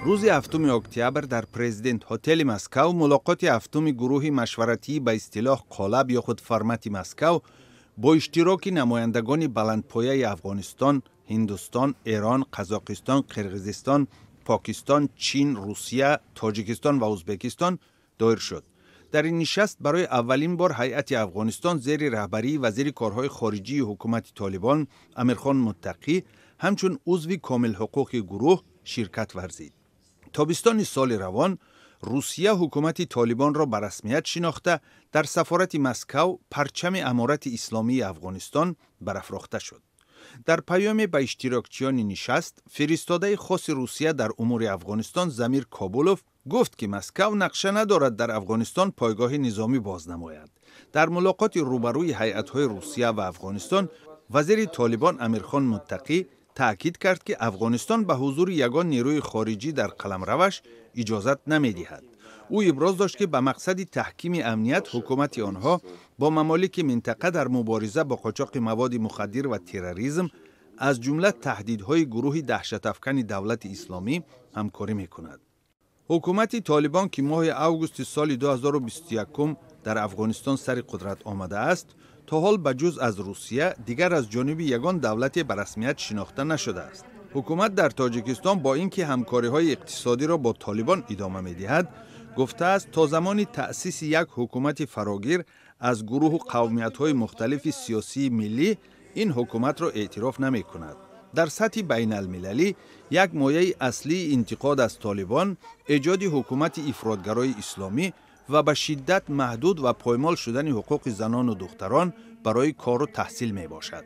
Рӯзи 7 октябр дар Президент ҳотели Москав мулоқоти ҳафтуми гурӯҳи машваратии ба истилоҳ қолаб ё худ формати Москав бо иштироки намояндагони баландпояи Афғонистон, Ҳиндустон, Эрон, Қазоқистон, Қирғизистон, Покистон, Чин, Русия, Тоҷикистон ва Ӯзбекистон доир шуд. Дар ин нишаст барои аввалин бор ҳайати Афғонистон зери раҳбарии вазири корҳои хориҷии ҳукумати Толибон Амирхон Муттақӣ ҳамчун узви комилҳуқуқи гурӯҳ ширкат варзид. Тобистони соли равон Русия ҳукумати Толибонро ба расмият шинохта, дар сафорати Москав парчами Аморати Исломии Афғонистон барафрохта шуд. Дар паёме ба иштирокчиёни нишаст фиристодаи хоси Русия дар умури Афғонистон Замир Кобулов гуфт, ки Москав нақша надорад дар Афғонистон пойгоҳи низомӣ боз намояд. Дар мулоқоти рӯбарӯи ҳайатҳои Русия ва Афғонистон вазири Толибон Амирхон Муттақӣ таъкид кард, ки Афғонистон ба ҳузури ягон нерӯи хориҷӣ дар қаламраваш иҷозат намедиҳад. Ӯ иброз дошт, ки ба мақсади таҳкими амният ҳукумати онҳо бо мамолики минтақа дар мубориза бо қочоқи маводи мухаддир ва терроризм, аз ҷумла таҳдидҳои гурӯҳи даҳшатафкани Давлати Исломӣ, ҳамкорӣ мекунад. Ҳукумати Толибон, ки моҳи августи соли 2021 дар Афғонистон сари қудрат омадааст, то ҳол ба ҷуз аз Русия дигар аз ҷониби ягон давлате ба расмият шинохта нашудааст. Ҳукумат дар Тоҷикистон бо ин ки ҳамкориҳои иқтисодиро бо Толибон идома медиҳад, гуфтааст, то замони таъсиси як ҳукумати фарогир аз гурӯҳу қавмиятҳои мухталифи сиёсии миллӣ ин ҳукуматро эътироф намекунад. Дар сатҳи байналмилалӣ як мояи аслии интиқод аз Толибон эҷоди ҳукумати ифротгарои исломӣ ва ба шиддат маҳдуд ва поймол шудани ҳуқуқи занону духтарон барои кору таҳсил мебошад.